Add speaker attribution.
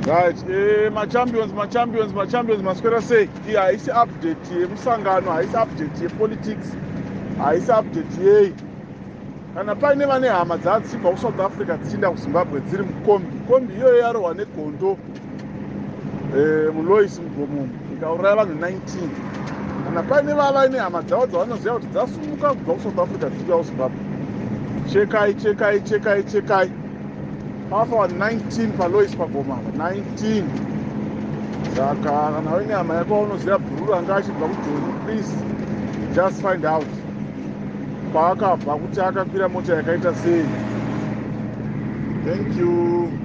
Speaker 1: Right, machampions, machampions, machampions, maswera sei? Iyi haisi update yemusangano, haisi update yepolitics, haisi update yei. Kana paine vane hama dzaa dzichibva kuSouth Africa dzichiinda kuZimbabwe dziri mukombi, kombi iyoyo yarohwa negondo muLois mugomo ikauraya vanhu 19. Kana paine vavaine hama dzavo dzavanoziva kuti dzasumuka kubva kuSouth Africa dzichiuya kuZimbabwe, chekai, chekai, chekai, chekai. Pafa vanhu 19 paLois pagoma 19. Saka kana uine hama yako waunoziva bhururu anga achibva kuJoni, please just find out kwaakabva, kuti akakwira mota yakaita sei. Thank you.